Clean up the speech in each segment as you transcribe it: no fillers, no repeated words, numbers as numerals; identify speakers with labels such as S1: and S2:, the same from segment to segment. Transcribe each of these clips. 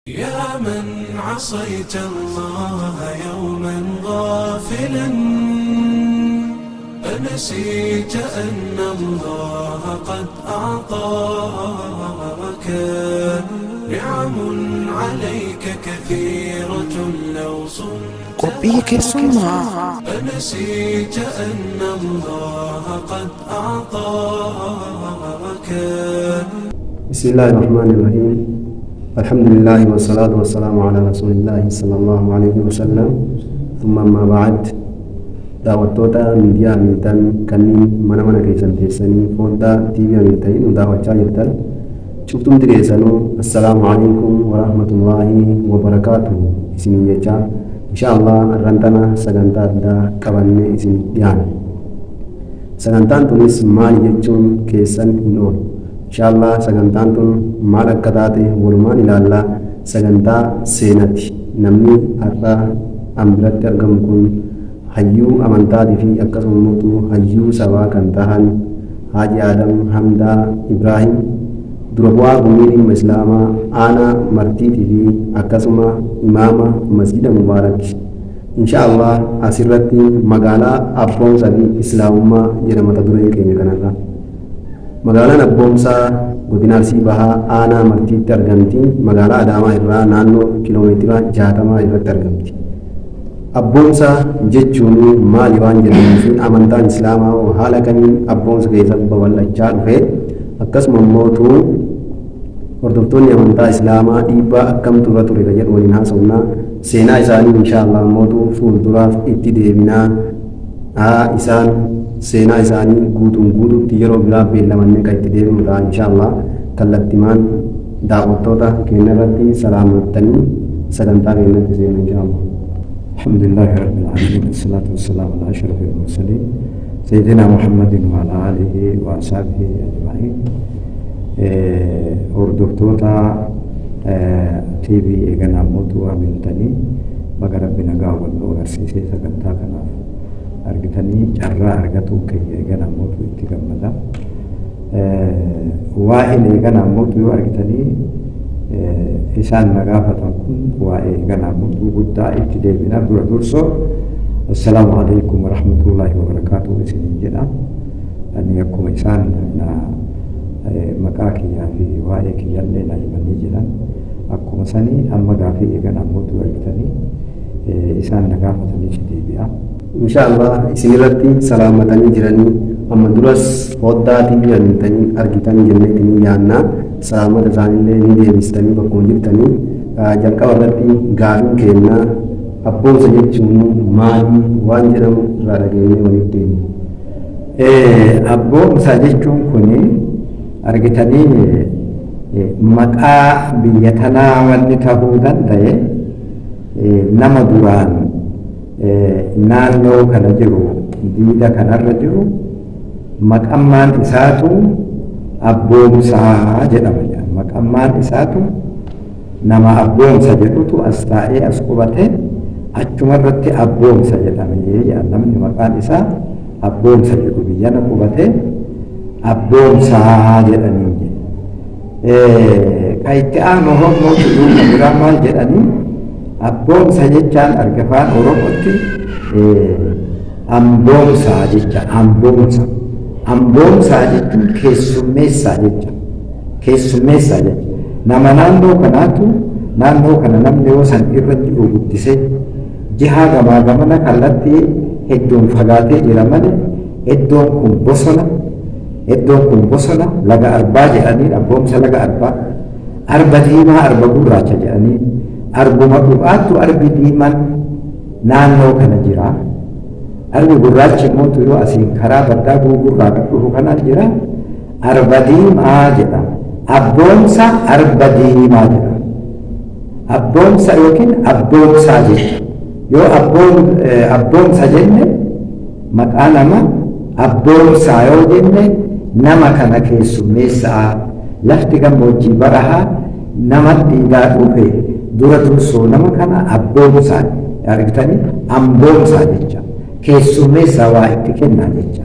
S1: يا من عصيت الله يوما غافلا، أنسيت أن الله قد أعطاك نعم عليك كثيرة لو صنت.
S2: Qophii keessummaa.
S1: أنسيت أن الله قد أعطاك.
S3: بسم الله الرحمن الرحيم، الحمد لله والصلاة والسلام على رسول الله صلى الله عليه وسلم، ثم أما بعد. Daawwattoota miidiyaa Hamiltan kanneen mana mana keessan teessanii foddaa TV Hamiltanii nu daawwachaa jirtan cuftumti keessanuu, assalaamu alaikum warahmatullaahi wabarakaatu isiniin jechaa, insha Allah har'an tana sagantaa addaa qabannee isin dhiyaanne. Sagantaan tunis maali jechuun keessan hin oolu. Insha Allah sagantaan tun maal akka taate walumaan ilaallaa. Sagantaa seenati. Namni har'a an biratti argamu kun hayyuu amantaatii fi akkasuma hayyuu sabaa kan tahan Haaji Adam Hamdaa Ibraahim, dura bu'aa gumii dhimma Islaamaa aanaa Martiitii fi akkasuma imaama Masjida Mubaarak. Insha Allah asirratti magaalaa Abboomsaa fi Islaamummaa jedha mata dureen keenya kanarra. Magaalaan Abboomsaa godina Arsii Bahaa aanaa Martiitti argamti. Magaalaa Adaamaa irraa naannoo kiiloomeetira 60 irratti argamti. Abboomsaa jechuun maali waan jedhamuu fi amantaan Islaamaa hoo haala kamiin Abboomsa keessatti babal'achaa dhufe, akkasuma immoo hordoftoonni amantaa Islaamaa dhiibbaa akkamtu irra ture ka jedhu waliin haasofnaa. Seenaa isaanii insha Allah mootu fuulduraaf itti deebinaa. Isaan seenaa isaanii guutuun guutuutti yeroo biraa beellamannee kan itti deebinu ta'a insha Allah. Kallattimaan daawwattoota keenya irratti salaamattanii sagantaa keenyatti seenu insha Allah.
S4: الحمد لله رب العالمين، الصلاة والسلام على أشرف المرسلين سيدنا محمد وعلى آله وأصحابه أجمعين. Hordoftoota TV eeganaa mootuu Hamiltanii, baga Rabbi nagaa wal nu agarsiisee sagantaa kanaaf argitanii carraa argatuun keenya eeganaa mootuu itti gammada. Waa'een eeganaa mootuu yoo argitanii isaan na gaafatan kun waa'ee eeganaa mootuu guddaa itti deebina. Dura dursoo assalaamu alaikum warahmatullaahi wabarakaatuh isiniin jedha. Ani akkuma isaan na maqaa kiyyaa fi waa'ee kiyyallee na himanii jedhan, akkuma sanii amma gaafii eeganaa mootuu argitanii isaan na gaafatanii itti deebi'a.
S3: Insha Allah isinirratti salaamatanii jiranii amma duras foddaa TV Hamiltanii argitanii jenneetinii yaannaa. Salaamata isaaniillee ni deebistanii bakkuma jirtanii. Jalqaba irratti gaafiin kennaa Abboomsa jechuun maali waan jedhamu irraa dhageenyee walitti deebina.
S4: Abboomsa jechuun kuni argitanii maqaa biyya tanaa wanni tahuu danda'e nama duraan naannoo kana jiru, diida kanarra jiru, maqammaan isaatu Abboomsaa jedhama. Maqammaan isaatu nama Abboomsa jedhutu as taa'ee as qubate, achuma irratti Abboomsa jedhame jedha. Namni maqaan isaa Abboomsa jedhu biyyana qubate Abboomsaa jedhanii jedhe. Ka itti aanu hommootu duuba biraa maal jedhanii, Abboomsa jechaan argafaan Oromootti amboomsaa jecha. Amboomsa, amboomsaa jechuun keessummeessaa jecha, keessummeessaa jecha. Nama naannoo kanaatu, naannoo kana namni yoo san irra jiru guddisee jihaa gamaa gamana kallattii hedduun fagaatee jira malee iddoon kun bosona, iddoon kun bosona laga Arbaa jedhanii, Abboomsa laga Arbaa, arba diimaa, arba gurraacha jedhanii, arbuma dhugaattu arbi diimaan naannoo kana jira. Arbi gurraachi immoo yoo asiin karaa baddaa guugurraa kan dhufu kanaan jira. Arba diimaa jedhama. Abboomsa arba diimaa jedhama. Abboomsa yookiin abboomsaa jecha. Yoo abboomsa jenne, maqaa nama abboomsaa yoo jenne, nama kana keessummeessaa, lafti gammoojjii barahaa nama dhiigaa dhufe dura dursoo nama kana abboomsaa argitanii, amboomsaa jecha, keessummeessaa, waa itti kennaa jecha.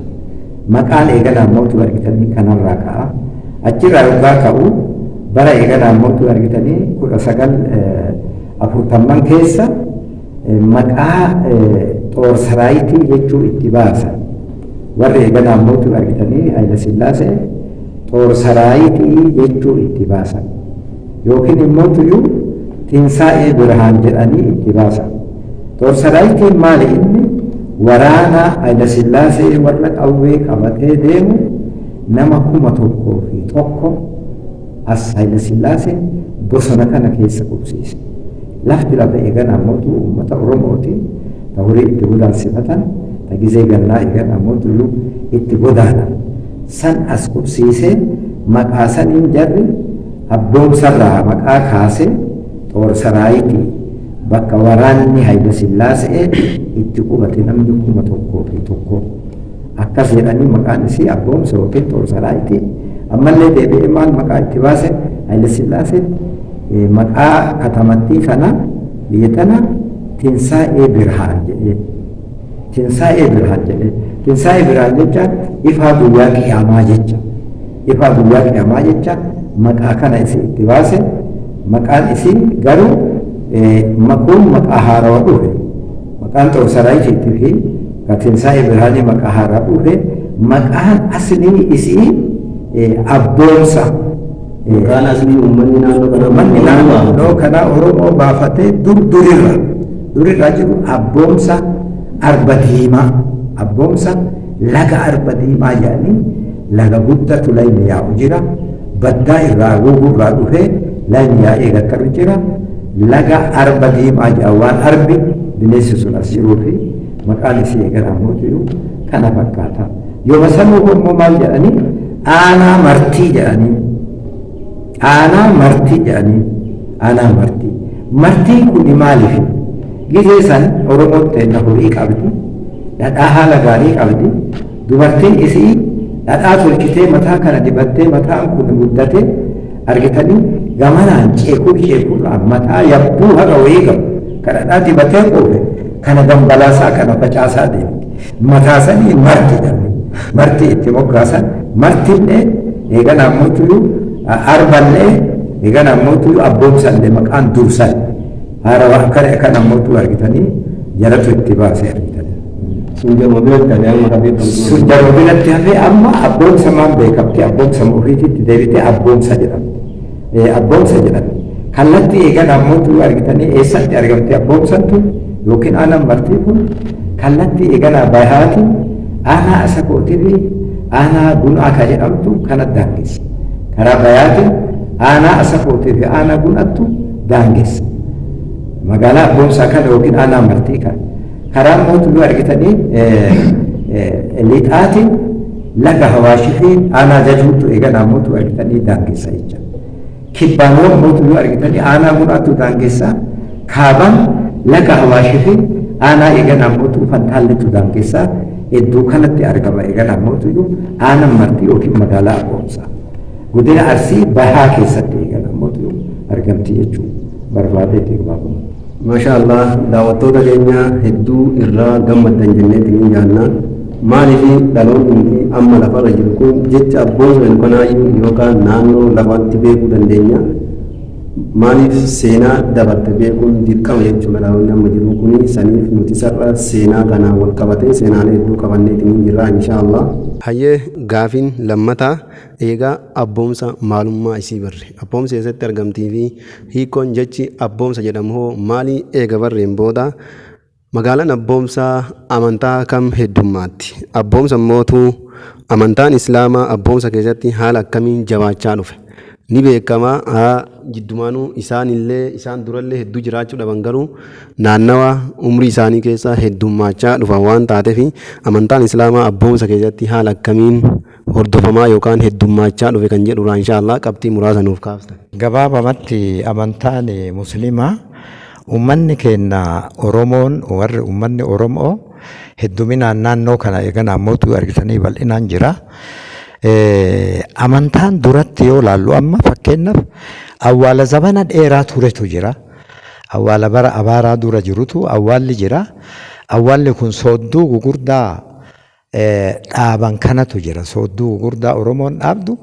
S4: Maqaan eegalaa mootu argitanii kanarraa ka'a. Achirraa yoggaa ka'u Bara eeganaa mootuu argitanii 1940 keessa maqaa xoorsaraayitii jechuu itti baasan. Warri eeganaa mootuu argitanii Hayila Sillaasee xoorsaraayitii jechuu itti baasan. Yookiin immoo tuyyuu Tinsaa'ee Birhaan jedhanii itti baasan. Xoorsaraayitiin maali inni? Waraana Hayila Sillaasee warra qawwee qabatee deemu nama 1001 as Hayila Sillaasee bosona kana keessa qubsiise. Lafti lafa eeganaa mootuu uummata Oromooti. Ta horii itti godaansifatan, ta gizee gannaa eeganaa mootuyyuu itti godaanan. San as qubsiisee maqaa saniin jarri abboomsarraa maqaa kaasee xoorsaraayitii bakka waraanni Hayila Sillaasee itti qubate namni 1001 akkas jedhanii maqaan isii abboomsa yookiin xoorsaraayitii. Ammallee deebi'ee maal maqaa itti baase Hayila Sillaasee maqaa katamattii kana biyya tana Tinsaa'ee Birhaan jedhee. Tinsaa'ee Birhaan jedhee. Tinsaa'ee Birhaan jecha ifaa guyyaa qiyaamaa jecha. Ifaa guyyaa qiyaamaa jecha maqaa kana isii itti baase. Maqaan isii garuu makuun maqaa haarawaa dhufe. Maqaan xoorsaraayitii fi Tinsaa'ee Birhaanii maqaa haaraa dhufe. Maqaan aslii isii abboomsa.
S3: Maqaan aslii uummanni naannoo kanaa
S4: Uummanni naannoo kanaa Oromoo baafatee dur durirra durirra jiru abboomsa arba diimaa abboomsa laga arba diimaa jedhanii laga guddatu layni yaa'u jira. Baddaa irraa goguurraa dhufee layni yaa'ee gattaru jira. Laga arba diimaa jedha waan arbi bineensi sun as jiruu fi maqaan isii eeganaa mootiyyuu kana fakkaata. Yooma sanuu immoo maal jedhanii aanaa martii jedhanii. Aanaa martii jedhanii aanaa martii. Martiin kun maaliif? Gizee san Oromoon teenna horii qabdi, dhadhaa haala gaarii qabdi. Dubartiin isii dhadhaa tolchitee mataa kana dibattee mataan kun guddate argitanii gamanaan ceekuu ceekuudhaan mataa yabbuu haga wayii qabu. Kan dhadhaa dibatee quufe kana dambalaasaa kana facaasaa deemti. Mataa sanii marti jedhanii marti itti moggaasan martillee eeganaa mootuyyuu arballee eeganaa mootuyyuu abboomsallee maqaan dursan haarawaa akkana kana mootuu argitanii jalatu itti baasee argitanii.
S3: Sun jaruma biratti hafee amma kan beekamtu.
S4: Sun jaruma biratti hafee amma abboomsa maan beekamti abboomsa ofiititti deebitee abboomsa jedhamti. Abboomsa jedhamti. Kallattii eeganaa mootuu argitanii eessatti argamti abboomsantu yookiin aanaan martii kun kallattii eeganaa bahaati aanaa asakootii fi aanaa gunaa ka jedhamtu kana daangessa. Karaa bayaatiin aanaa asakootii fi aanaa gunattu daangessa. Magaalaa abboomsaa kana yookiin aanaa martii kana. Karaa mootuu argitanii lixaatiin laga hawaashii fi aanaa jajuutu eeganaa mootuu argitanii daangessa jecha. Kibbaan mootuu argitanii aanaa gunaatu daangessa. Kaabaan laga hawaashii fi aanaa eeganaa mootuu fantaalletu daangessa. Iddoo kanatti argama eeganaa mootuu aanaa martii yookiin magaalaa abboomsaa. Godina Arsii bahaa keessatti eeganaa mootuu argamti jechuudha. Barbaadeetti gabaabuma.
S3: Maasha Allah daawwattoota keenya hedduu irraa gammaddan jenneetiin yaadna. Maaliif dhaloonni nuti amma lafarra jiru kun jecha abboomsa jedhu kanaayyuu yookaan naannoo lafaatti beekuu dandeenya. Maaliif seenaa dabarte beekuun dirqama jechuudha dhaloonni amma jiru kuni saniif nuti sarara seenaa kanaan wal qabatee seenaalee hedduu qabanneetiin jirra insha Allah. Hayyee gaafiin lammataa eegaa abboomsa maalummaa isii barre. Abboomsa eessatti argamtii fi hiikkoon jechi abboomsa jedhamu hoo maalii eega barreen booda magaalaan abboomsaa amantaa kam heddummaatti? Abboomsa mootuu amantaan islaamaa abboomsa keessatti haala akkamiin jabaachaa dhufe? Ni beekama jiddumaanuu isaanillee isaan durallee hedduu jiraachuu dhaban garuu naannawa umrii isaanii keessa heddummaachaa dhufan waan taateef amantaan islaamaa abboomsa keessatti haala akkamiin hordofamaa yookaan heddummaachaa dhufe kan jedhudha inshaallah qabxii muraasa nuuf kaaftan.
S4: Gabaabamatti amantaan musliimaa uummanni keenya Oromoon warri uummanni Oromoo hedduminaan naannoo kana eeganaa mootuu argitanii bal'inaan jira. Amantaan duratti yoo laallu amma fakkeenyaaf awwaala zamana dheeraa turetu jira. Awwaala bara abaaraa dura jirutu awwaalli jira. Awwaalli kun soodduu gugurdaa Dhaaban kanatu jira. Soodduu gurguddaa Oromoon dhaabdu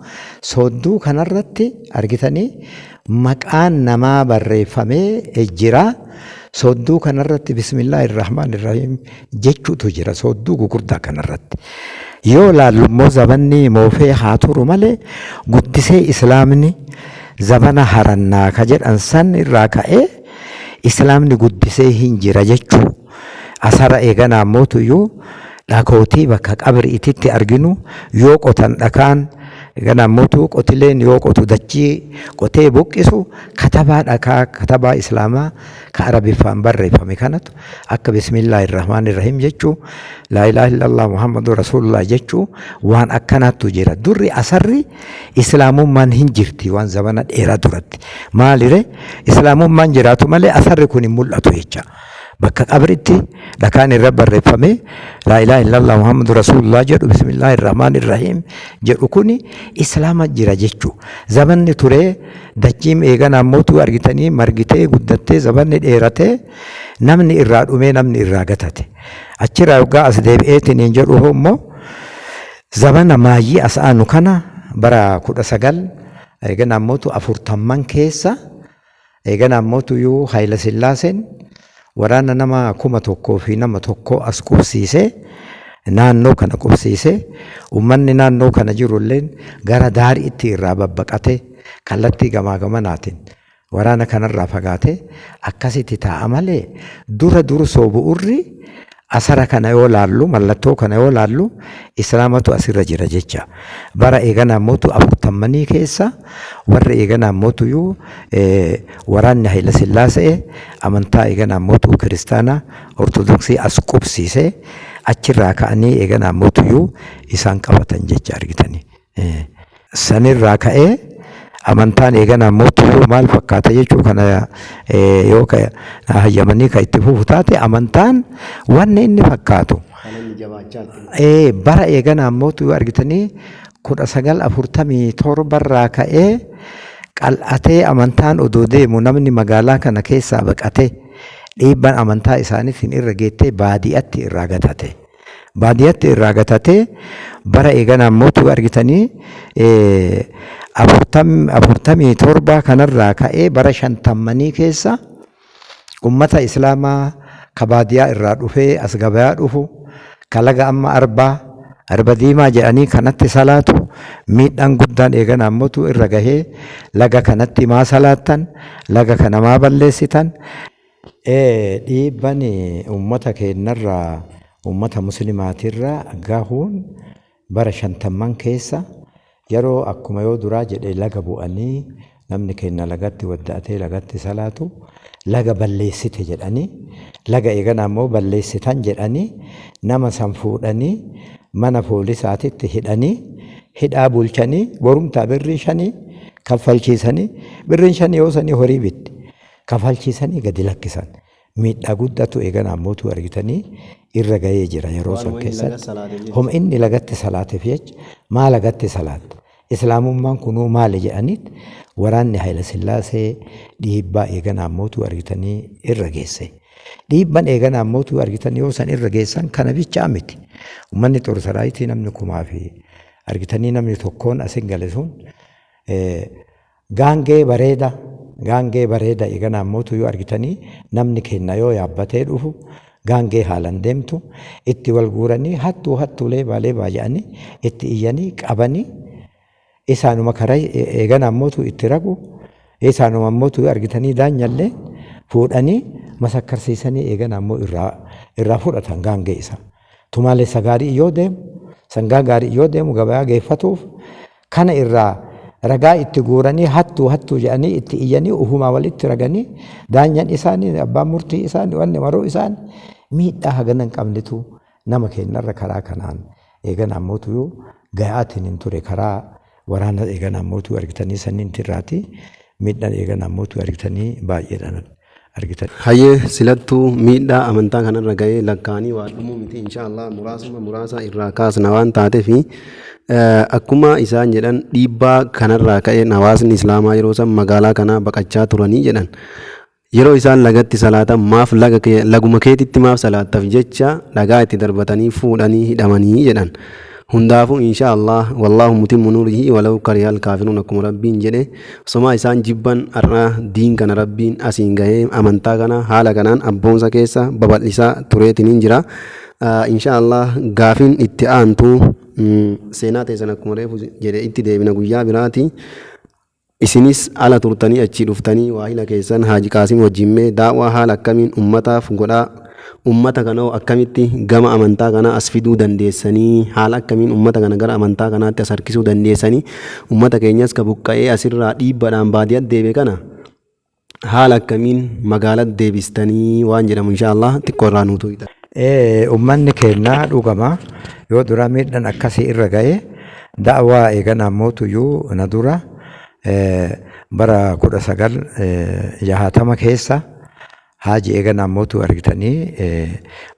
S4: soodduu kanarratti argitanii maqaan namaa barreeffamee jira. Soodduu kanarratti bismillaahi rahmaan irrahiim jechuutu jira soodduu gurguddaa kanarratti. Yoo laallu immoo zabanni moofee haa turu malee guddisee islaamni zabana harannaa ka jedhan san irraa ka'ee islaamni guddisee hin jira jechuu. Asara eeganaa mootuyyuu dhakootii bakka qabriititti arginu yoo qotan dhakaan eeganaa mootuu qotileen yoo qotu dachii qotee buqqisu katabaa dhakaa katabaa islaamaa ka arabiffaan barreeffame kanatu akka bismillaahi rahmaan irrahiim jechuu, laa ilaaha illallah muhammadu rasuulullah jechuu waan akkanaattu jira. Durri asarri islaamummaan hin jirti waan zabana dheeraa duratti. Maalire islaamummaan jiraatu malee asarri kun hin mul'atu jecha. Bakka qabritti dhakaan irra barreeffame laa ilaaha illallah muhammadu rasuulullah jedhu, bismillaahi rahmaan irrahiim jedhu kuni islaama jira jechuu. Zamanni turee dachiin eeganaa mootuu argitanii margitee guddattee zamanni dheeratee namni irraa dhumee namni irraa gatate. Achirraa yoggaa as deebi'eetiin hin jedhu immoo zabana maayyii as aanu kana bara 19 eeganaa mootu 40n keessa eeganaa mootuyyuu Haayila Sillaaseen waraana nama 1000 fi nama tokko as qubsiisee, naannoo kana qubsiisee, uummanni naannoo kana jirulleen gara daariitti irraa babbaqatee kallattii gamaa gamanaatiin waraana kanarraa fagaatee akkasitti taa'a malee dura dursoo bu'urri asara kana yoo laallu, mallattoo kana yoo laallu islaamatu asirra jira jecha. Bara eeganaa mootu 40nii keessa warri eeganaa mootuyyuu waraanni Haayila Sillaasee amantaa eeganaa mootuu kiristaanaa ortodoksii as qubsiisee achirraa ka'anii eeganaa mootuyyuu isaan qabatan jecha argitanii. Sanirraa ka'ee amantaan eeganaa mootuyyuu maal fakkaata jechuu kana yoo hayyamanii ka itti fufu taate amantaan wanni inni fakkaatu. Bara eeganaa mootuu argitanii 1947 irraa ka'ee qal'atee amantaan odoo deemu namni magaalaa kana keessaa baqatee dhiibbaan amantaa isaaniitiin irra geettee baadiyyaatti irraa gatate. Baadiyyaatti irraa gatatee bara eeganaa mootuu argitanii 47 kanarraa ka'ee bara 50nii keessa ummata islaamaa ka baadiyyaa irraa dhufee as gabayaa dhufu kalaga amma arbaa arba diimaa jedhanii kanatti salaatu miidhaan guddaan eeganaa mootuu irra gahee laga kanatti maa salaattan, laga kana maa balleessitan. Dhiibban uummata keenyarraa uummata muslimaatirra gahuun bara 50n keessa yeroo akkuma yoo duraa jedhe laga bu'anii namni keenya lagatti wadda'atee lagatti salaatu laga balleessite jedhanii, laga eeganaa immoo balleessitan jedhanii nama san fuudhanii mana poolisaatitti hidhanii hidhaa bulchanii borumtaa birrii 5 kaffalchiisanii, birriin 5 yoo sanii horii bitti, kafalchiisanii gadi lakkisan. Miidhaa guddatu eeganaa mootuu argitanii irra gahee jira yeroo san keessatti. Homa inni lagatti salaateef jecha maa lagatti salaatte? Islaamummaan kunuu maali jedhaniit waraanni Haayila Sillaasee dhiibbaa eeganaa mootuu argitanii irra geesse. Dhiibban eeganaa mootuu argitanii yoo san irra geessan kana bichaa miti. Uummanni Xoorsaraayitii namni kumaa fi argitanii namni tokkoon asin gale sun gaangee bareeda gaangee bareeda eeganaa mootuu yoo argitanii namni keenya yoo yaabbatee dhufu gaangee haalan deemtu itti wal guuranii hattuu hattuu leebaa leebaa jedhanii itti iyyanii qabanii isaanuma karaa eeganaa mootuu itti ragu isaanuma mootuu argitanii daanyallee fuudhanii masakkarsiisanii eeganaa immoo irraa fudhatan gaangee isaa. Tumaalessa gaarii yoo deemu, sangaa gaarii yoo deemu gabayaa geeffatuuf kana irraa ragaa itti guuranii hattuu hattuu jedhanii itti iyyanii ufumaa walitti raganii daanyan isaanii, abbaan murtii isaanii, wanni maruu isaanii miidhaa hagana hin qabnetu nama keenyarra karaa kanaan eeganaa mootuu gahaatiin hin ture karaa waraana eeganaa mootuu argitanii sanniin tirraati miidhaan eeganaa mootuu argitanii baay'eedhaan argitan.
S3: Hayyee, silattuu miidhaa amantaa kanarra gahee lakkaa'anii waan dhumuu miti, inshaallah muraasuma muraasa irraa kaasna waan taateef akkuma isaan jedhan dhiibbaa kanarraa ka'een hawaasni islaamaa yeroo san magaalaa kanaa baqachaa turanii jedhan. Yeroo isaan lagatti salaatan maaf laga kee laguma keetitti maaf salaattaf jecha dhagaa itti darbatanii fuudhanii hidhamanii jedhan. Hundaafuu inshaa Allah wallaahu mutimmu nuurihi walaw karihal kaafiruun akkuma Rabbiin jedhe osomaa isaan jibban har'a diin kana Rabbiin asiin gahee amantaa kana haala kanaan abboonsa keessa babal'isaa tureetiniin jira. Inshaa Allah gaafin itti aantu seenaa teessan akkuma reefu jedhe itti deebina guyyaa biraati. Isinis ala turtanii achii dhuftanii waahila keessan Haaji Qaasim wajjin mee daawaa haala akkamiin ummataaf godhaa ummata kana hoo akkamitti gama amantaa kanaa as fiduu dandeessanii haala akkamiin ummata kana gara amantaa kanaatti as harkisuu dandeessanii ummata keenyas ka buqqa'ee asirraa dhiibbaadhaan baadiyyaatti deebi'e kana haala akkamiin magaalatti deebistanii waan jedhamu inshaa Allah xiqqoo irraa nuu tuqxan.
S4: Ee ummanni keenya dhugama yoo dura miidhan akkasii irra ga'e da'waa eegana mootuyyuu na dura bara 1960 keessa haaji eegana mootuu argitanii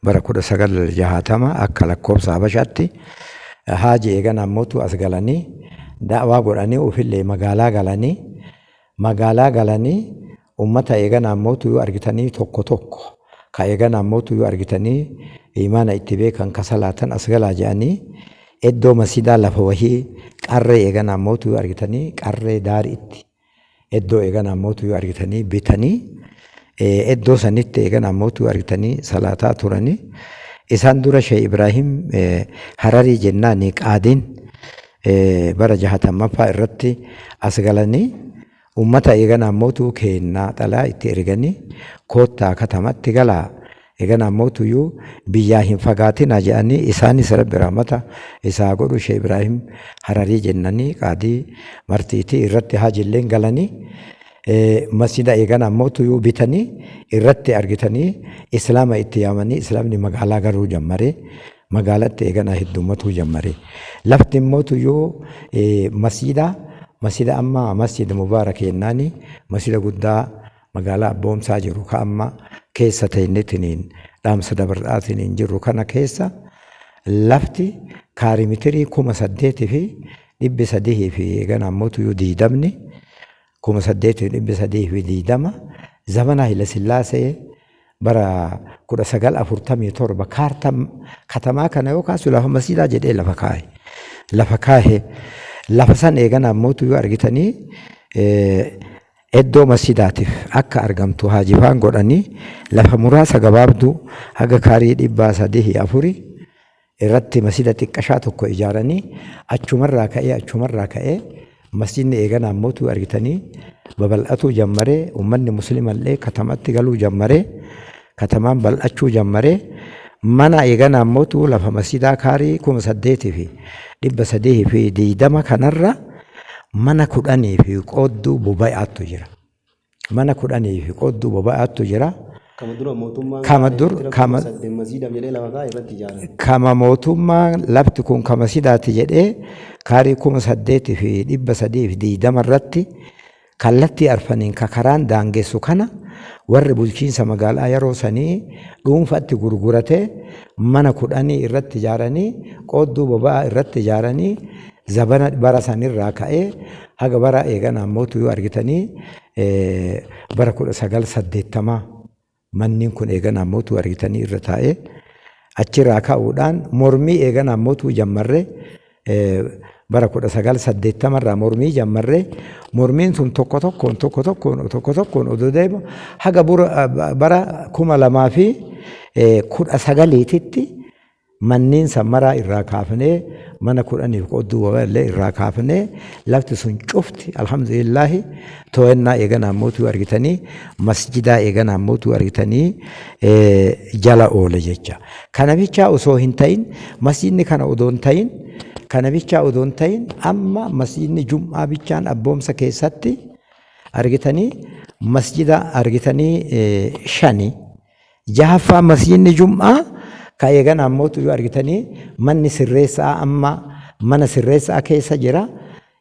S4: bara 1960 akka lakkoofsa Habashaatti haaji eegana mootuu as galanii da'waa godhanii ofillee magaalaa galanii Magaalaa galanii ummata eegana ammootu yoo argitanii tokko tokko ka eegana ammootu yoo argitanii iimaana itti beekan ka salaatan as galaa je'anii eddoo masiidaa lafa wahii qarree eegana ammootu yoo argitanii qarree daari'itti eddoo eegana ammootu yoo argitanii bitanii eddoo sanitti eegana ammootu yoo argitanii salaataa turanii isaan dura Sheeh Ibraahim Hararii jennaani qaadiin bara jahatammaffaa irratti as galanii ummata eegana ammootu keennaa xalaa itti erganii koottaa katamatti galaa eegana ammootuyyuu biyyaa hin fagaatinaa jedhanii isaanis rabbi rahmata isaa godhu Sheeh Ibraahim Hararii jennanii qaadii martiitii irratti haajilleen galanii masjida eegana ammootuyyuu bitanii irratti argitanii islaama itti yaamanii islaamni magaalaa galuu jammaree magaalatti eeganaa heddummatuu jammare. Lafti immootuyyuu masjida masjida amma masjid mubaarak jennaani masjida guddaa magaalaa Abboomsaa jiru ka amma keessa teennetiniin dhaamsa dabar'aatiniin jirru kana keessa lafti kaarimitirii 8320 fi eegana ammootuyyuu diidamni 8320 zamana Hayila Sillaasee bara 1947 kaarta katamaa kana yoo kaasu lafa masjidaa jedhee lafa kaahe. Lafa kaahe lafa san eegana ammootu yoo argitanii iddoo masjidaatiif akka argamtu haajifaan godhanii lafa muraasa gabaabduu haga kaarii 304 irratti masjida xiqqashaa tokko ijaaranii achumarraa ka'ee achumarraa ka'ee masjidni eegana ammootu argitanii babal'atuu jammaree ummanni muslimallee katamatti galuu jammaree katamaan bal'achuu jammaree mana eegana ammootu lafa masjidaa kaarii 8320 kanarra mana 10 fi qoodduu boba'aattu jira. Mana 10 fi qoodduu boba'aattu jira.
S3: Kama dura mootummaan
S4: Kama dur kama
S3: masiidhaaf jedhee lafa kaa'e irratti ijaarame.
S4: Kama mootummaan lafti kun kama sidaati jedhee kaarii 8320 irratti kallattii arfaniin ka karaan daangessu kana warri bulchiinsa magaalaa yeroo sanii dhuunfatti gurguratee mana 10 irratti ijaaranii qoodduu boba'aa irratti ijaaranii zabana bara sanirraa ka'ee haga bara eegana ammootu yoo argitanii bara 1980 manniin kun eegana ammootu argitanii irra taa'ee achirraa ka'uudhaan mormii eegana ammootu jammarree bara 1980 irraa mormii jammarree mormiin sun tokko tokkoon tokko tokkoon tokko tokkoon odoo deemu haga bara 2019titti Manneen san maraa irraa kaafnee mana 10f qoodduu babal'ee irraa kaafnee lafti sun cufti alhamdulillaahi too'annaa eeganaa mootuu argitanii masjidaa eeganaa mootuu argitanii jala oole jecha. Kana bichaa osoo hin ta'in masjidni kana odoo hin ta'in kana bichaa odoo hin ta'in amma masjidni jum'aa bichaan abboomsa keessatti argitanii masjida argitanii shani Jahaffaa masjidni Jum'aa ka eegana ammootu yoo argitanii manni sirreessaa amma mana sirreessaa keessa jira.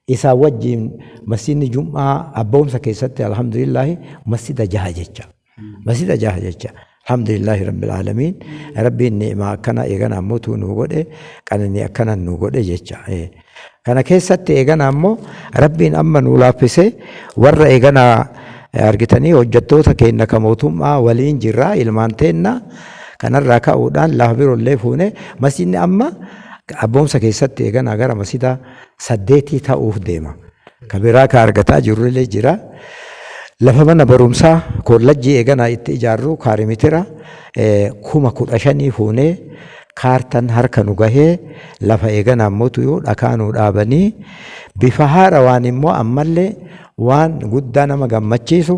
S4: Isaa wajjin masjidni Jum'aa abboomsa keessatti alhamdulillaahi masjida jaha jecha. Masjida jaha jecha. Alhamdulillaahi rabbil aalamiin. Rabbiin ni'maa akkana eegana ammootu nu godhe qananii akkana nu godhe jecha. Kana keessatti eegana ammoo Rabbiin amma nu laaffisee warra eegana Argitanii hojjettoota keenya ka mootummaa waliin jirra, ilmaan teenna. Kanarraa ka'uudhaan lafa biroollee fuune masjidni amma Abboomsa keessatti eeganaa gara masjida 8 ta'uuf deema. Ka biraa ka argataa jirrullee jira. Lafa mana barumsaa kollajjii eeganaa itti ijaarru kaarimitira 15,000 fuunee kaartan harka nu gahee lafa eeganaa immoo dhakaa nu dhaabanii bifa haarawaan immoo ammallee waan guddaa nama gammachiisu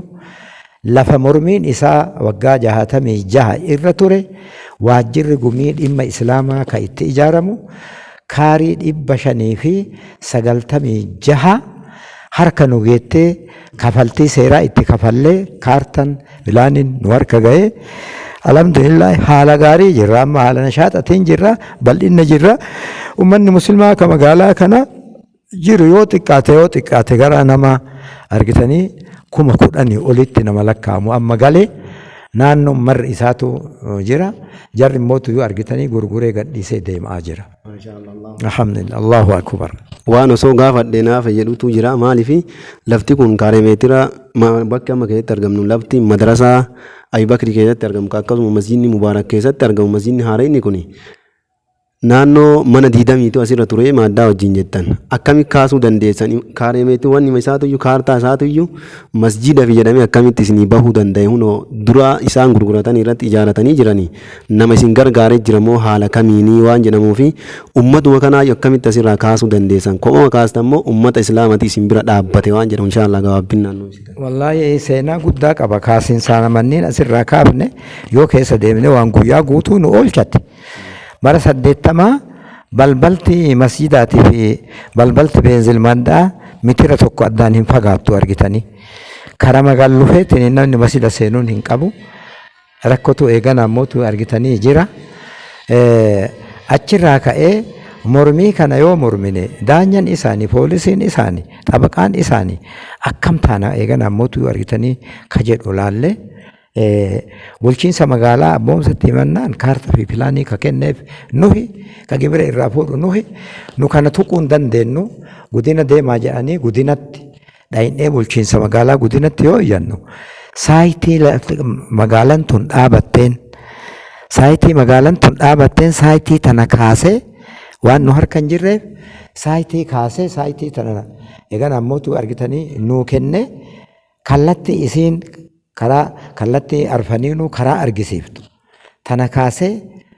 S4: lafa mormiin isaa waggaa 66 irra ture waajjirri gumii dhimma islaamaa ka itti ijaaramu kaarii 596 harka nu geettee kafaltii seeraa itti kafallee kaartan bilaaniin nu harka ga'ee alhamdulillah haala gaarii jirra, amma haala nashaaxatiin jirra, bal'inna jirra. Uummanni muslimaa ka magaalaa kana jiru yoo xiqqaate gara nama argitanii 10,000 olitti nama lakkaa'amu amma galee naannoon marri isaatu jira. Jarri immoo yoo argitanii gurguree gadhiisee deemaa jira. Alhamdulillah, Allahu akbar.
S3: Waan osoo gaafadhe naaf jedhutu jira. Maaliif lafti kun kaaree meetira bakki amma keessatti argamnu lafti madarasaa Abubakri keessatti argamu akkasuma masjidni Mubaarak keessatti argamu masjidni Haareenni kuni naannoo mana 20tu asirra ture maaddaa wajjin jettan akkami kaasuu dandeessan kaaree meetii wanni isaatuyyuu kaartaa isaatuyyuu masjida fi jedhamee akkamitti isinii bahuu danda'e hunoo dura isaan gurguratanii irratti ijaaratanii jiranii nama isin gargaaree jira moo haala kamiinii waan jedhamuu fi ummatuma kanaa akkamitti asirraa kaasuu dandeessan kophuma kaastan moo ummata islaamati isin bira dhaabbate waan jedhamu inshaAllah gabaabbinaan nu ibsitan.
S4: Wallaahi seenaa guddaa qaba kaasiinsaa manneen asirraa kaafne yoo keessa deemne waan guyyaa guutuu nu oolchate. Bara 80 balbalti masjidaatii fi balbalti beenzilmaadhaa mitira tokko addaan hin fagaattu argitanii. Karaa magaalufeetiin namni masjida seenuun hin qabu. Rakkotu eegan ammoo argitanii jira. Achirraa ka'ee mormii kana yoo mormine daanyan isaanii, poolisiin isaanii, xabaqaan isaanii akkam taana eegan ammoo argitanii ka jedhu laalle. Bulchiinsa magaalaa Abboomsatti himannaan kaartaa fi pilaanii ka kenneef nuhi ka gibira irraa fuudhu nuhi nu kana tuquu hin dandeenyu gudina deemaa jedhanii gudinatti dhahinee bulchiinsa magaalaa gudinatti yoo iyyannu saayitii magaalaan tun dhaabatteen saayitii magaalaan tun dhaabatteen saayitii tana kaasee waan nu harka hin jirreef saayitii kaasee saayitii tana eegan ammoo argitanii nuu kenne kallattii isiin karaa kallattii arfaniinuu karaa argisiiftu. Tana kaasee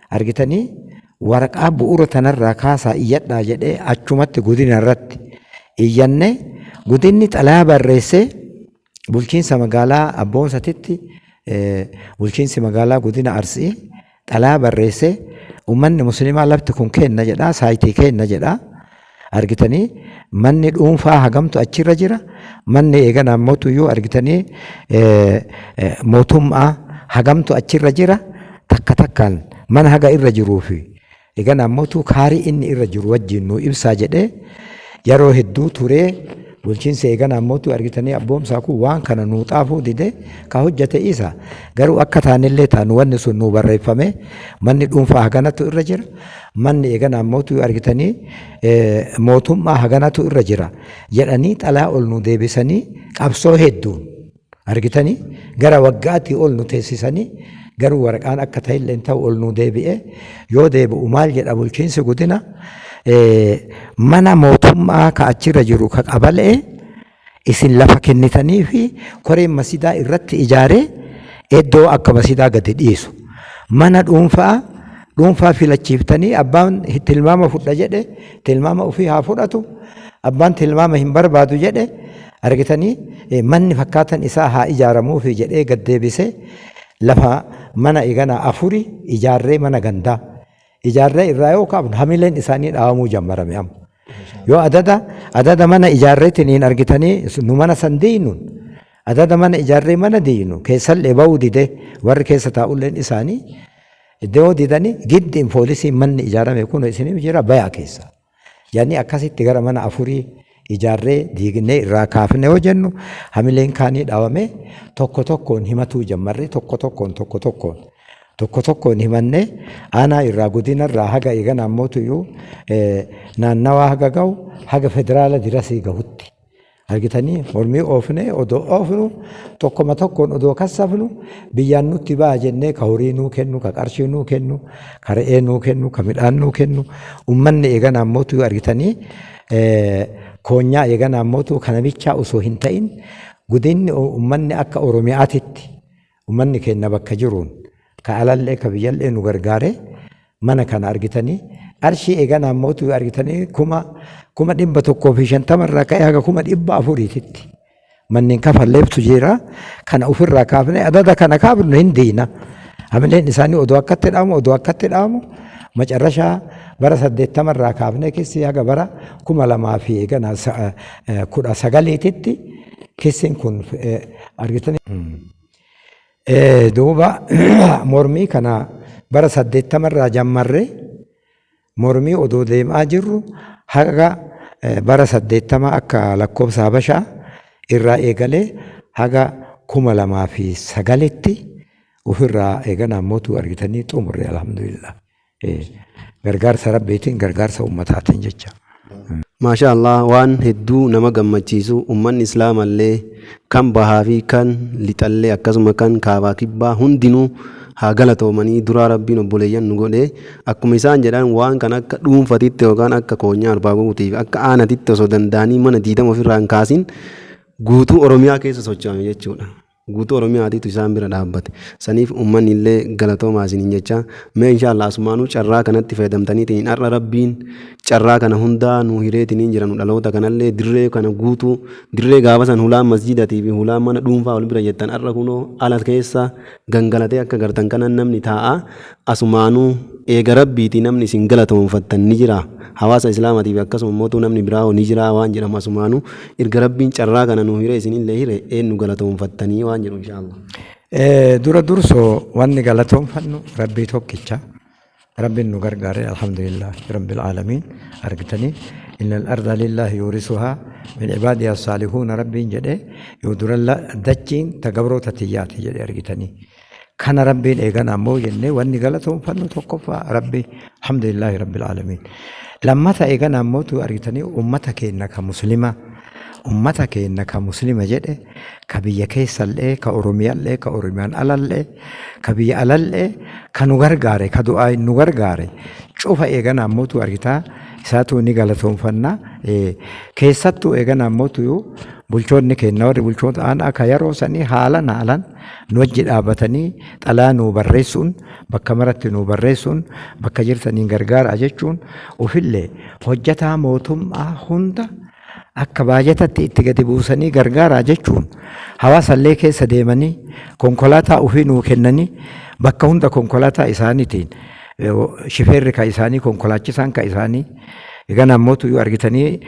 S4: argitanii waraqaa bu'uura tanarraa kaasaa iyyadhaa jedhee achumatti gudina irratti iyyanne gudinni xalayaa barreessee bulchiinsa magaalaa Abboomsatitti bulchiinsi magaalaa godina Arsii xalayaa barreessee uummanni musliimaa lafti kun kenna jedhaa saayitii kenna jedhaa argitanii manni dhuunfaa hagamtu achirra jira manni eegan ammoo argitanii mootummaa hagamtu achirra jira takka takkaan mana haga irra jiruu fi eegan ammoo kaarii inni irra jiru wajjin nu ibsaa jedhee yeroo hedduu turee bulchiinsa eegan ammoo argitanii Abboomsaa kun waan kana nuu xaafuu dide ka hojjete isa garuu akka taanillee taanu wanni sun nuu barreeffame manni dhuunfaa haganatu irra jira manni eegan ammoo argitanii mootummaa haganatu irra jira jedhanii xalaa ol nu deebisanii qabsoo hedduun argitanii gara waggaatii ol nu teessisanii garuu waraqaan akka ta'ellee ta'u ol nu deebi'e yoo deebi'u maal jedha bulchiinsi godina mana mootummaa ka achirra jiru ka qabalee isin lafa kennitanii fi koreen masidaa irratti ijaaree iddoo akka masidaa gadi dhiisu mana dhuunfaa filachiiftanii abbaan tilmaama fudha jedhe tilmaama ofii haa fudhatu abbaan tilmaama hin barbaadu jedhe argitanii manni fakkaatan isaa haa ijaaramuufi jedhee gad deebisee lafa mana eegana 4 ijaarree mana gandaa ijaarree irraa yoo kaafnu hamileen isaanii dhaabamuu jammarame amma. Yoo adada mana ijaarreetiin argitanii nu mana san diinuun adada mana ijaarree mana diinu keessallee ba'uu dide warri keessa taa'ulleen isaanii iddoo didanii giddiin poolisiin manni ijaarame kun isiniif jira bayaa keessa. Yaani akkasitti gara mana 4 ijaarree diignee irraa kaafne yoo jennu hamileen kaanii dhaabame tokko tokkoon himatuu jammarree tokko tokkoon tokko tokkoon tokko tokkoon himanne aanaa irraa godina irraa haga eegan ammootuyyuu naannawaa haga ga'u haga federaala dirasii gahutti. Argitanii mormii oofne, odoo oofnu tokkoma tokkoon odoo kassafnu, biyyaan nutti ba'a jennee ka horii nuu kennu, ka qarshii nuu kennu, ka re'ee nuu kennu, ka midhaan nuu kennu ummanni eegana ammootu argitanii koonyaa eegana ammootu kana bichaa osoo hin ta'in gudinni ummanni akka Oromiyaatitti ummanni keenya bakka jiruun ka alallee ka biyyallee nu gargaare mana kana argitanii qarshii eegana ammootu argitanii 150,000 irraa ka'ee haga 400,000tti manneen kafalleeftu jira. Kana ofirraa kaafne adada kana kaafnu hin diina. Hamileen isaanii odoo akkatti dhaamu, odoo akkatti dhaamu, macarrashaa bara 80 irraa kaafne keessi haga bara 2000 fi eegana 19tti keessin kun argitanii. Duuba mormii kana bara 80 irraa jammarre mormii odoo deemaa jirru haga bara 80 akka lakkoofsa Habashaa irraa eegalee haga 2009tti ofirraa eegana ammootu argitanii xumurre, alhamdulillah. Gargaarsa Rabbiitiin, gargaarsa ummataatiin jecha.
S3: Maashaa Allah, waan hedduu nama gammachiisu, ummanni Islaamallee kan bahaa fi kan lixallee akkasuma kan kaabaa kibbaa hundinuu haa galatoomanii. Duraa Rabbiin obboleeyyan nu godhe. Akkuma isaan jedhan, waan kan akka dhuunfatitti yookaan akka koonyaa Arbaa Guutii fi akka aanatitti osoo danda'anii mana 20 ofirraa hin kaasin guutuu Oromiyaa keessa socho'ame jechuudha. Guutuu Oromiyaatiitu isaan bira dhaabbate. Saniif uummanni illee galatoomaa isiniin jecha. Mee inshaallah asumaanuu carraa kanatti fayyadamtaniitiin har'a Rabbiin carraa kana hundaa nu hireetiniin jira, nu dhaloota kanallee dirree kana guutuu, dirree gaafa san hulaan masjiidatii fi hulaan mana dhuunfaa wal bira jettan, har'a kunoo ala keessa gangalatee akka gartan kanan namni taa'a. Asumaanuu eega Rabbiitii namni isin galatoonfattan ni jira. Hawaasa Islaamaatii fi akkasuma mootuu namni biraa hoo ni jira waan jedhamu, asumaanuu erga Rabbiin carraa kana nu hire isinillee hire, eenyu galatoonfattanii waan jedhu inshaallah.
S4: Dura dursoo wanni galatoonfannu Rabbii tokkicha. Rabbiin nu gargaare, alhamdulillah rabbil aalamiin. Argitanii, إن الأرض لله يورثها من عباده الصالحون Rabbiin jedhe, yoo duralla dachiin ta gabroota tiyyaati jedhe argitanii. Kana Rabbiin eegan ammoo jennee wanni galatoonfannu tokkoffaa Rabbi, alhamdulillahi rabbil aalamiin. Lammata eegan ammootu argitanii ummata keenya ka Muslima, ummata keenya ka Muslima jedhe, ka biyya keessallee, ka Oromiyaallee, ka Oromiyaan alallee, ka biyya alallee ka nu gargaare, ka du'aa nu gargaare cufa eegan ammootu argitaa isaatu ni galatoonfanna. Keessattuu eegan ammootu bulchoonni keenya, warri bulchoota aanaa ka yeroo sanii haalan haalan nu wajji dhaabatanii xalaa nuu barreessuun, bakka maratti nuu barreessuun, bakka jirtaniin gargaaraa jechuun, ofillee hojjataa mootummaa hunda akka baajatatti itti gadi buusanii gargaaraa jechuun, hawaasallee keessa deemanii konkolaataa ofii nuu kennanii, bakka hunda konkolaataa isaaniitiin shifeerri ka isaanii, konkolaachisaan ka isaanii, egaa namoota yoo argitanii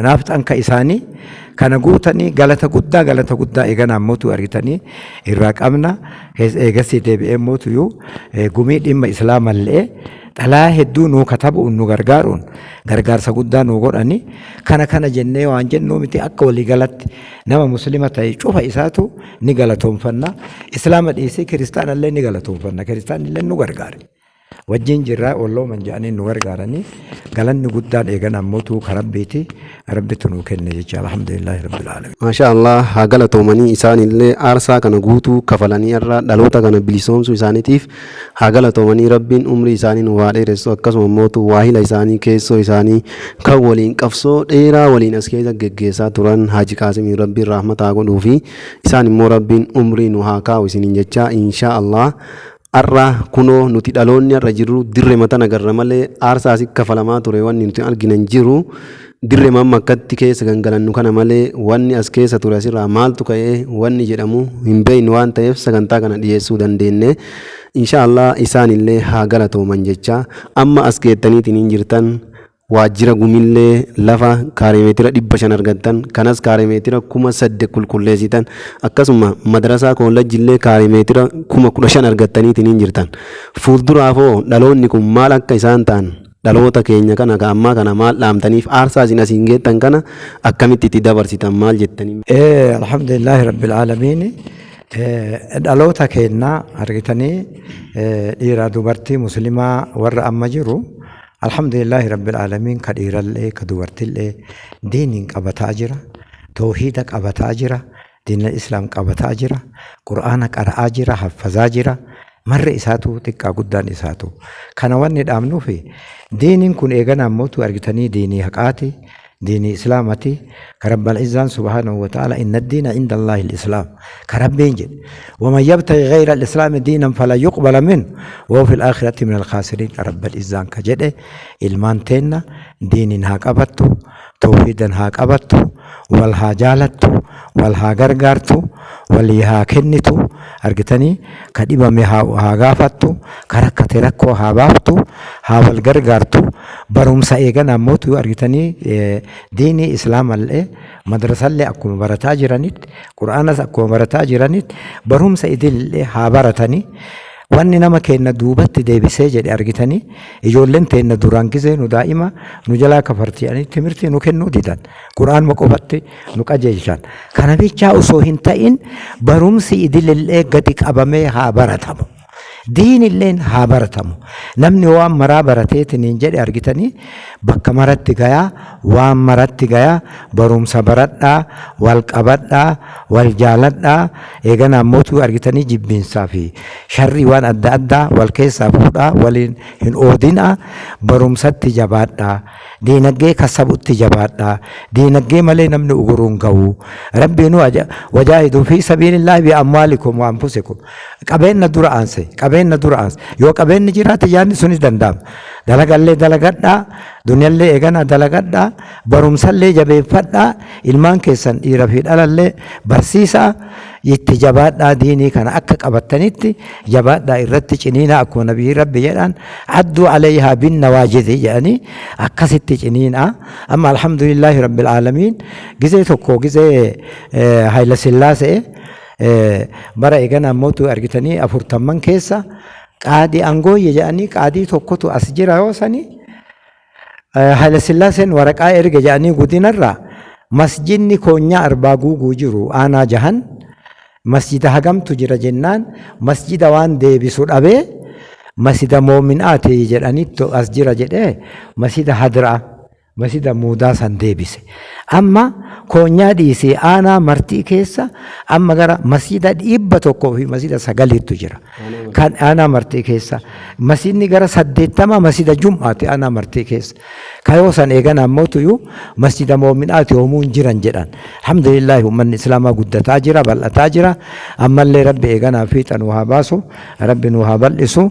S4: naafxaan ka isaanii kana guutanii, galata guddaa, galata guddaa egaa namoota argitanii irraa qabna. Eegasii deebi'ee mootuyyuu gumii dhimma Islaamallee xalaa hedduu nuu katabuun nu gargaaruun gargaarsa guddaa nuu godhani. Kana kana jennee waan jennuu miti, akka waliigalatti nama Muslima ta'e cufa isaatu ni galatoonfanna. Islaama dhiisee kiristaanallee ni galatoonfanna, kiristaanillee nu gargaare. Wajjin jirraa ollooman jedhanii nu gargaaranii, galanni guddaan eegan ammootu ka Rabbiiti, Rabbitu nuu kenne jecha, alhamdulillahi rabbil aalamiin.
S3: Maashaa Allah, haa galatoomanii. Isaanillee aarsaa kana guutuu kafalanii irraa dhaloota kana bilisoomsuu isaaniitiif haa galatoomanii. Rabbiin umrii isaanii nu haa dheeressu. Akkasuma mootu waahila isaanii keessoo isaanii kan waliin qabsoo dheeraa waliin as keessa geggeessaa turan, Haaji Qaasimiin, Rabbiin rahmata haa godhuu fi isaan immoo Rabbiin umrii nu haa kaa'u isiniin jecha. Inshaa Allah har'a kunoo nuti dhaloonni har'a jirru dirree matan agarra malee aarsaa asii kafalamaa ture wanni nuti argina hin jiru. Dirree amma akkatti keessa gangalannu kana malee wanni as keessa ture, asirraa maaltu ka'ee wanni jedhamu hin beeknu waan ta'eef sagantaa kana dhiyeessuu dandeenye. Insha Allah isaanillee haa galatooman jecha. Amma as geettaniitiin hin jirtan, waajjira gumillee lafa kaareemeetira 500 argattan, kanas kaareemeetira 8,000 qulqulleessitan, akkasuma madrasaa koollajjillee kaareemeetira 15,000 argattaniitiin hin jirtan. Fuulduraafoo dhaloonni kun maal akka isaan ta'an, dhaloota keenya kana ka ammaa kana maal dhaamtaniif? Aarsaa isin asiin geettan kana akkamitti itti dabarsitan, maal jettanii?
S4: Alhamdulillahi rabbil aalamiin. Dhaloota keenya argitanii, dhiiraa dubartii Muslimaa warra amma jiru Alhamdulillaahi rabbil aalamiin, ka dhiirallee ka dubartillee diiniin qabataa jira. Tawhiida qabataa jira. Diinal islaam qabataa jira. Qur'aana qara'aa jira. Haffazaa jira. Marri isaatu xiqqaa guddaan isaatu. Kana wanni dhaamnuufi diiniin kun eegana ammootu argitanii diinii haqaati. Diinii islaamati. Ka rabbal izzaan subhaanahu wa ta'ala inna diina inda Allaahi al-islaam. Ka rabbiin jedhe. Waman yabtaghi ghayra al-islaami diinan falan yuqbala minhu wa huwa fil aakhirati min al-khaasiriin. Ka rabbal izzaan ka jedhe ilmaan teenna diiniin haa qabattu, tawhiidan haa qabattu, wal haa jaalattu, wal haa gargaartu, walii haa kennitu, argitanii ka dhibame haa gaafattu, ka rakkate rakkoo haa baaftu, haa wal gargaartu. Barumsa eegana ammootu argitanii diinii islaamallee madrasallee akkuma barataa jiranitti, qur'aanas akkuma barataa jiranitti barumsa idillee haa baratanii. Wanni nama keenna duubatti deebisee jedhe argitanii ijoolleen teenna duraan gizee nu daa'ima nu jalaa kafartiyanii timirtii nu kennuu didan. Qur'aanuma qofatti nu qajeelchan. Kana bichaa osoo hin ta'in barumsi idilillee gadi qabamee haa baratamu. Diinilleen haa baratamu. Namni waan maraa barateetiniin jedhe argitanii bakka maratti gayaa, waan maratti gayaa, barumsa baradhaa, wal qabadhaa, wal jaaladhaa, eegana ammootu argitanii jibbiinsaa fi sharrii waan adda addaa wal keessaa fuudhaa, waliin hin oodinaa, barumsatti jabaadhaa, diinagdee kasabutti jabaadhaa, diinagdee malee namni uguruun ga'u. Rabbiinuu wajaahiduu fi sabiilillaahi bi amwaalikum wa anfusikum. Qabeenna dura aanse, qabeenna dura aanse. Yoo qabeenni jiraate yaadni sunis danda'ama. Dalagallee dalagadhaa, duniyallee eegana dalagadhaa, barumsallee jabeeffadhaa, ilmaan keessan dhiira fi dhalallee barsiisaa, itti jabaadhaa diinii kana akka qabattanitti jabaadhaa irratti ciniinaa akkuma nabiyyi rabbi jedhan adduu alayhaa bin nawaajidi jedhanii akkasitti ciniinaa. Amma alhamdulillaahi rabbil aalamiin gizee tokko gizee Hayila Sillaasee bara eegana ammootu argitanii 40 keessa qaadii angooyye jedhanii qaadii tokkotu as jira yoo sanii Hayila Sillaaseen waraqaa erge jedhanii gudinarraa masjidni koonyaa arbaa guuguu jiru aanaa jahan masjida hagamtu jira jennaan masjida waan deebisu dhabee masjida moominaati jedhanii as jira jedhee masjida hadraa masjida muudaa san deebise. Amma koonyaa dhiisee aanaa martii keessa amma gara masjida 100 fi masjida 9tu jira. Kan aanaa martii keessa masjidni gara 80 masjida jum'aati aanaa martii keessa. Kayoo san eegan ammoo tuyyuu masjida moominaati hoomuun jiran jedhan. Alhamdulillaahi uummanni islaamaa guddataa jira, bal'ataa jira. Ammallee rabbi eeganaa fiixa nu haa baasu, rabbi nu haa bal'isu.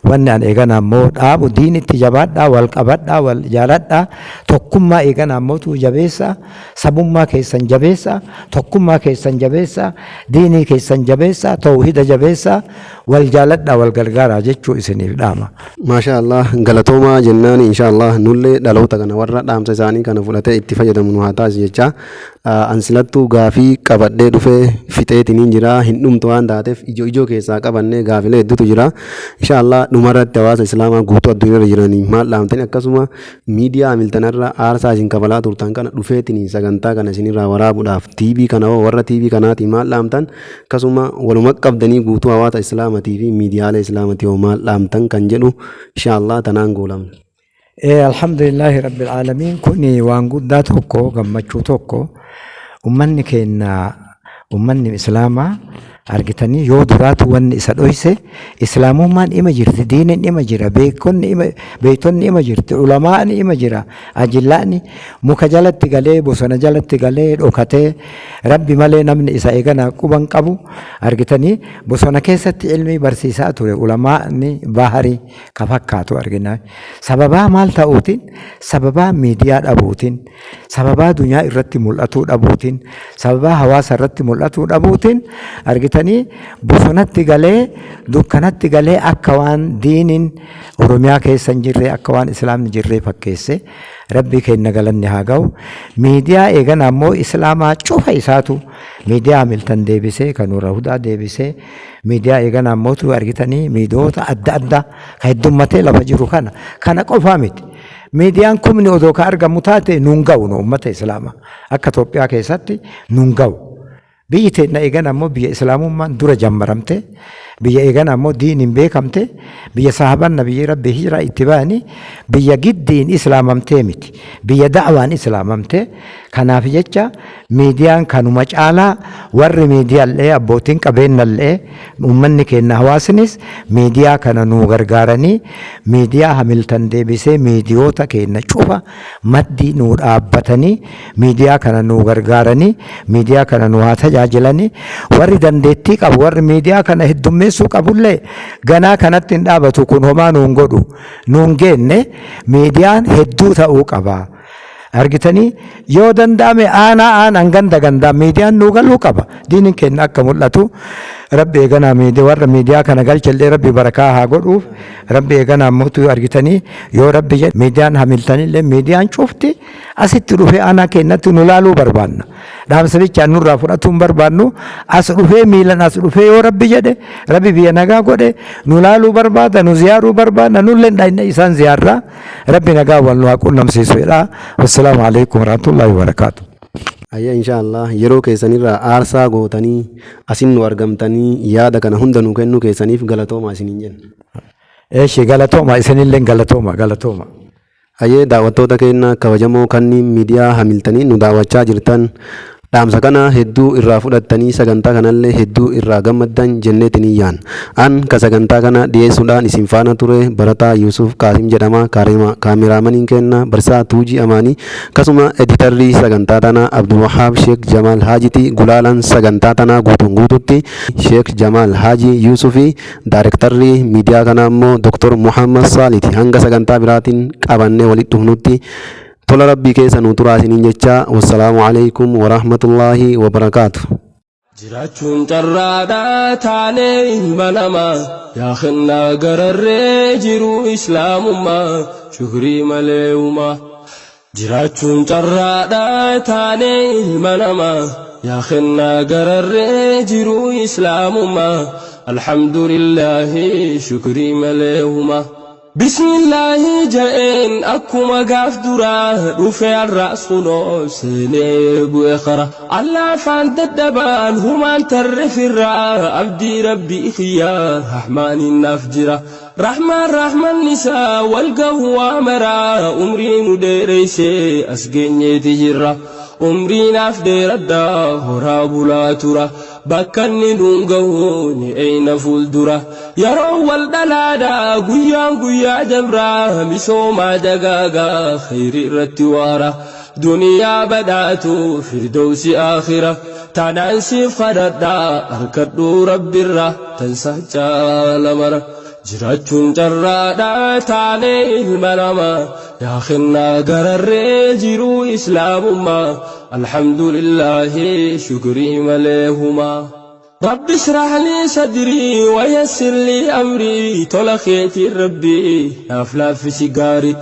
S4: Wanni an eegana ammoo dhaabu diinitti jabaadhaa, wal qabadhaa, wal jaaladhaa, tokkummaa eegana ammootu jabeessaa, sabummaa keessan jabeessaa, tokkummaa keessan jabeessaa, diinii keessan jabeessaa, tawhida jabeessaa, wal jaaladhaa, wal gargaaraa jechuu isiniif dhaama.
S3: Maashaa Allah galatoomaa jennaan inshaa Allah nullee dhaloota kana warra dhaamsa isaanii kana fudhatee itti fayyadamu nu haa taasisu jechaa an silattuu gaafii qabadhee dhufee fixeetiniin jira hin dhumtu waan taateef ijoo ijoo keessaa qabannee gaafilee hedduutu jira inshaa Allah dhumarratti hawaasa islaamaa guutuu addunyaarra jiranii maal dhaamtanii akkasuma miidiyaa Hamiltanarra aarsaa isin kafalaa turtan kana dhufeetiniin sagantaa kana isinirraa waraabuudhaaf TV kana hoo warra TV kanaatii maal dhaamtan akkasuma waluma qabdanii guutuu hawaasa islaamatii fi miidiyaalee islaamatii hoo maal dhaamtan kan jedhu inshaa Allah tanaan goolabna.
S4: Alhamdulillaahi Rabbil Aalamiin kun waan guddaa tokko gammachuu tokko ummanni keenya ummanni islaamaa argitanii yoo duraatu wanni isa dhoyse islaamummaan ima jirti diiniin ima jira beekonni ima beektonni ima jirti ulamaa'ni ima jira ajillaa'ni muka jalatti galee bosona jalatti galee dhokatee rabbi malee namni isa eegana quban qabu argitanii bosona keessatti ilmii barsiisaa ture ulamaa'ni baharii ka fakkaatu argina sababaa maal ta'uutiin sababaa miidiyaa dhabuutiin sababaa dunyaa irratti mul'atuu dhabuutiin sababaa hawaasa irratti mul'atuu dhabuutiin argitanii bosonatti galee dukkanatti galee akka waan diiniin Oromiyaa keessa hin jirre akka waan islaamni jirree fakkeesse rabbii keenya galanni haa ga'u miidiyaa eegana ammoo islaamaa cufa isaatu miidiyaa Hamiltan deebisee kan Nuura Hudaa deebisee miidiyaa eegana ammootu argitanii miidiyoota adda addaa ka heddummatee lafa jiru kana kana qofaa miti. Miidiyaan kumni odoo ka argamu taate nuun ga'u nu uummata islaamaa akka Itoophiyaa keessatti nuun ga'u. Biyyi teenna eegana ammoo biyya islaamummaan dura jammaramte Biyya eegana ammoo diiniin beekamte, biyya sahaban nabiyyi Rabbi hijraa itti bayani, biyya giddiin islaamamtee miti. Biyya da'waan islaamamte. Kanaaf jecha miidiyaan kanuma caalaa warri miidiyaallee, abbootiin qabeennallee, uummanni keenya, hawaasnis miidiyaa kana nuu gargaaranii, miidiyaa Hamiltan deebisee miidiyoota keenya cufa maddii nuu dhaabbatanii, miidiyaa kana nuu gargaaranii, miidiyaa kana nu haa tajaajilanii. Warri dandeettii qabu, warri miidiyaa kana heddummeessuu qabullee, ganaa kanatti hin dhaabatu. Kun homaa nuun godhu nuun geenne. Miidiyaan hedduu ta'uu qaba. Argitanii, yoo danda'ame aanaa aanaan, ganda gandaan miidiyaan nuu galuu qaba. Diiniin keenya akka mul'atu. Rabbi eeganaa miidiyaa, warra miidiyaa kana galchellee Rabbi barakaa haa godhuuf. Rabbi eeganaa mootu, argitanii, yoo Rabbi jedhe miidiyaan Hamiltanillee, miidiyaan cufti asitti dhufee aanaa keenyatti nu laaluu barbaanna. Dhaamsa bichaan nurraa fudhatuu hin barbaannu. As dhufee, miilan as dhufee, yoo Rabbi jedhe, Rabbi biyya nagaa godhe, nu laaluu barbaada, nu ziyaaruu barbaada, nullee dhayna isaan ziyaarraa. Rabbi nagaa wal nu haa qunnamsiisu jedha. Wassalaamu alaikum warahmatullahi wabarakaatu.
S3: Ayya, inshaallah, yeroo keessanirraa aarsaa gootanii asin nu argamtanii yaada kana hunda nu kennuu keessaniif galatoomaa isiniin jenna.
S4: Eeshi, galatooma, isinillee galatooma, galatooma.
S3: Hayyee, daawwattoota keenya kabajamoo kanneen miidiyaa Hamiltanii nu daawwachaa jirtan, dhaamsa kana hedduu irraa fudhattanii, sagantaa kanallee hedduu irraa gammaddan jenneetiin yaanna. An ka sagantaa kana dhiyeessuudhaan isin faana ture barataa Yuusuf Qaasim jedhama. Kaameraamaniin keenya Barsaa Tuujii Amaanii, akkasuma editarrii sagantaa tanaa Abdulwahaab Sheek Jamaal Haajiti, gulaalaan sagantaa tanaa guutuun guututti Sheek Jamaal Haajii Yuusufi, daarektarri miidiyaa kanaa immoo Dr. Muhammad Saaliti. Hanga sagantaa biraatiin qabannee walitti dhufnutti tola Rabbii keessa nu turaa isiniin jecha, wassalaamu alaikum warahmatullaahi wabarakaatu.
S5: Jiraachuun carraadhaa taanee ilma namaa, yaa kennaa gararree jiru islaamummaa, shukrii malee uumaa. Jiraachuun carraadhaa taanee ilma namaa, yaa kennaa gararree jiru islaamummaa, alhamdulillaahi, shukrii malee uumaa. Bismillaahi ja'een akkuma gaaf duraa dhufe, har'as kunoo seenee bu'e kara. Allaafaan dadhabaan humaan tarre firraa, abdii Rabbii kiyyaa rahmaaniin naaf jira. Rahmaan rahman isaa wal gahu waa maraa, umrii nu dheereysee as geenyeeti jirra. Umrii naaf dheeradhaa, horaa bulaa tura. Bakka inni nuun gahu ni eeyna fuuldura. Yeroo wal dhalaadha, guyyaan guyyaa dabraa, misoomaa dagaagaa, khayri irratti waara. Duniyaa badhaatu, firdoosi aakhira. Tanaan siif kadhadhaa, harkadhuu Rabbirra tansa caala mara. Jiraachuun carraadhaa taanee ilma namaa, yaa kennaa gararree jiruu islaamummaa, alhamdulillaahi, shukrii malee humaa. رب اشرح لي صدري ويسر لي أمري، tola keetii Rabbii naaf laaffisi gaarii.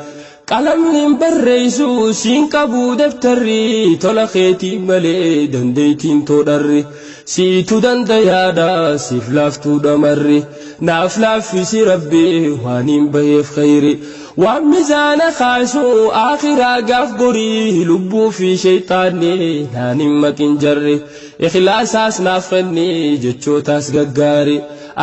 S5: Qalamni barreessu siin qabu daftarri, tola keetii malee dandeettiin toodharri. Siitu dandayaadha, siif laaftuu dhamarri, naaf laaffisi Rabbii waan hin baheef khayri. Waan mizaana kaasu akhiraa gaaf gorii, lubbuu fi shayxaanni naan hin maqin jarri. Ikhlaasaas naaf kenni, jechootaas gaggaari,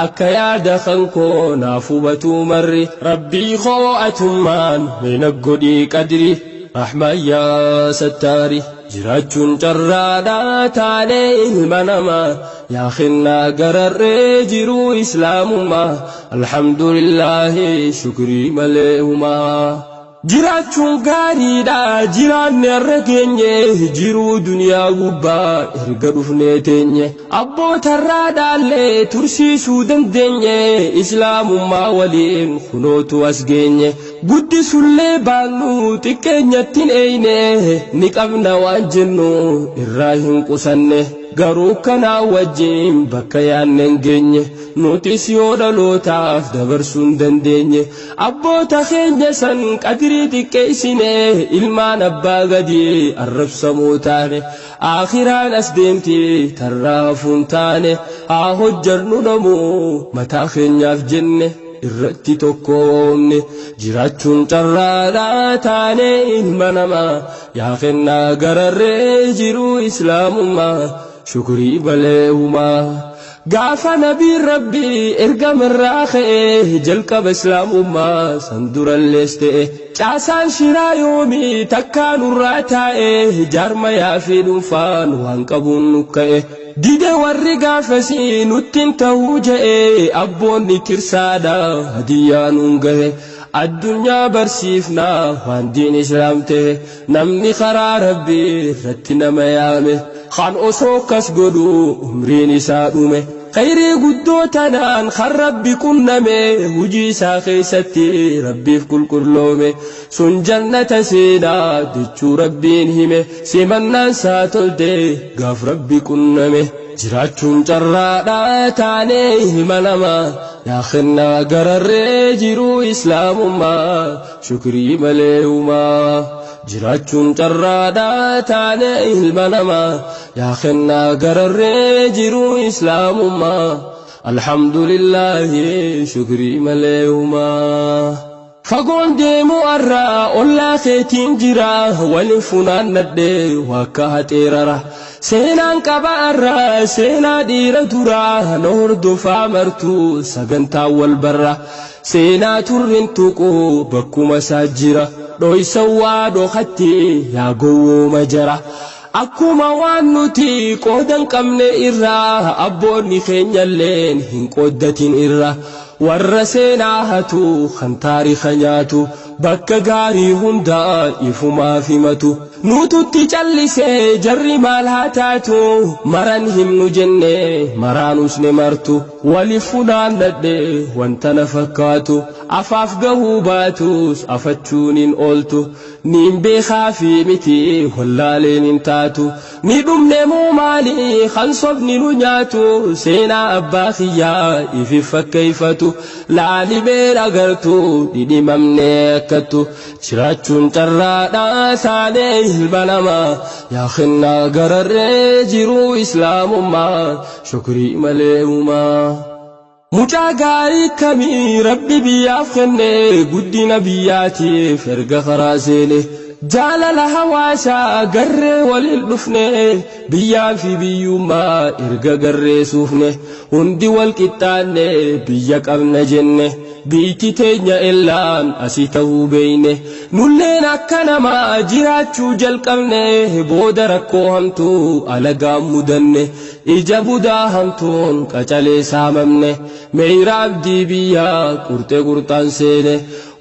S5: akka yaada kan koo naaf hubatuu marri. Rabbii koo atummaan meena godhii qadri, rahmaan yaa sattaari. Jiraachuun carraadhaa taanee ilma namaa, yaa kennaa gararree jiruu islaamummaa, alhamdulillaahi, shukrii malee humaa. Jiraachuun gaariidha, jiraanne har'a geenye, jiruu duniyaa gubbaa erga dhufnee teenye. Abbootarraa dhaallee tursiisuu dandeenye, islaamummaa waliin kunootu as geenye. Guddisullee baannu xiqqeenyatti hin eeyne, ni qabna waan jennu irraa hin qusanne. Garuu kanaa wajjin bakka yaanne hin geenye, nutis yoo dhalootaaf dabarsuu hin dandeenye. Abboota keenya san qadirii xiqqeessine, ilmaan abbaa gadi arrabsamoo taane. Akhiraan as deemti, tarraa hafuun taane. Haa hojjannu namuu mataa keenyaaf jenne irratti tokkoomne. Jiraachuun carraadhaa taane ilma namaa, yaa kennaa gararree jiruu islaamummaa, shukrii malee humaa. Gaafa nabiin rabbii ergamarraa ka'e jalqaba islaamummaa san durallees ta'e caasaan shiraa yoomii takkaa nurraa taa'e jaarmayaa fi dhuunfaan waan qabuun nu ka'e dide warri gaafasii nuttiin ta'uu je'e abboonni tirsaadha hadiyyaa nuun gahe addunyaa barsiifnaa waan diin islaam ta'e namni karaa rabbii irratti nama yaame kan osoo akkas godhu umriin isaa dhume khayrii guddoo tanaan kan rabbi qunname hujii isaa keessatti rabbiif qulqulloome sun jannata seenaa jechuu rabbiin hime simannaan isaa tolte gaaf rabbi qunname jiraachuun carraadhaa taanee ilma namaa yaa kennaa gararree jiruu islaamummaa shukrii malee uumaa jiraachuun carraadhaa taanee ilma namaa yaa kennaa gararree jiruu islaamummaa alhamdulillaahi shukrii malee uumaa. Fagoon deemu arraa ollaa keetiin jira waliin funaannadhee wakka haxeerara seenaan qaba arraa seenaa dhiira duraa na hordofaa martuu sagantaa wal barra seenaa turrin tuquu bakkuma isaa jira dhoysa waa dhokatti yaa gowwooma jara. Akkuma waan nuti qoodan qabne irraa abboonni keenyalleen hin qooddatin irra warra seenaa hatu kan taariika nyaatu bakka gaarii hundaa ifumaaf himatu nututti callisee jarri maal haa taatu maran himnu jenne maraanus ni martu waliif funaannadhe wanta na fakkaatu afaaf gahuu baatus afachuun hin ooltu niin beekaa fi miti wallaaleen hin taatu ni dhumne moo maali kan sobni nu nyaatu seenaa abbaa kiyyaa ifi fakkeeffatu laalibeen agartu dhidhimamne akkattu jiraachuun carraadhaa taanee ilma namaa yaa kennaa gararree jiruu islaamummaa shukrii malee uumaa. Mucaa gaarii kamii rabbi biyyaaf kenne guddina biyyaatiif erga karaa seene jaalala hawaasaa garree waliin dhufne biyyaa fi biyyummaa erga garree suufne hundi wal qixxaanne biyya qabna jenne biyyi teenya illaan asii ta'uu beeyne nulleen akka namaa jiraachuu jalqabne booda rakkoo hamtuu alagaa mudanne ija budaa hamtuun qacalee saamamne meeyra abdii biyyaa qurxee qurxaan seene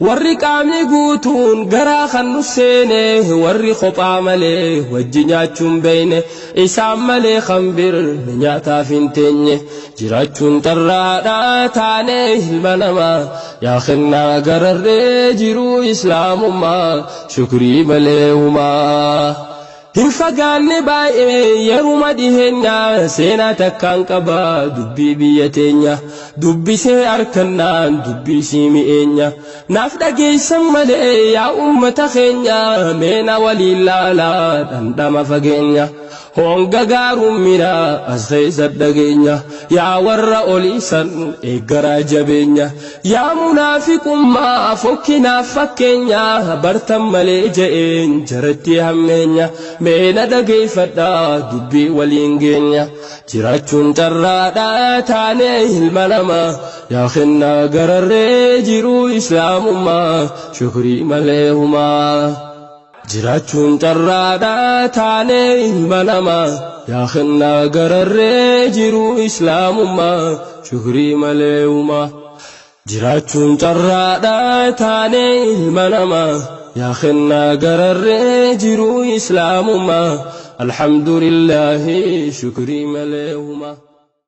S5: warri qaamni guutuun garaa kan nu seene warri kophaa malee wajji nyaachuun beeyne isaan malee kan bir nyaataaf hin teenye jiraachuun carraadhaa taanee ilma namaa yaa kennaa gararree jiruu islaamummaa shukrii malee uumaa. Hin fagaanne baay'ee yeruma dhiheenya seenaa takkaan qaba dubbii biyya teenya dubbisee harkannaan dubbii sii mi'eenya naaf dhageessan malee yaa uummata keenya meena waliin laalaa dhandhama fageenya honga gaarummaa as keessa dhageenya yaa warra oliisan eeggaraa jabeenya yaa munaafiqummaa fokkinaaf fakkeenya bartan malee je'een jaratti hammeenya meena dhageeffadhaa dubbii waliin geenya jiraachuun carraadhaa taanee ilma namaa yaa kennaa gararree jiruu islaamummaa shukrii malee humaa. Jiraachuun carraadhaa taanee ilma namaa yaa kennaa gararree jiruu islaamummaa shukrii malee humaa. Jiraachuun carraadhaa taanee ilma namaa yaa kennaa gararree jiruu islaamummaa alhamdulillaahi shukrii malee humaa.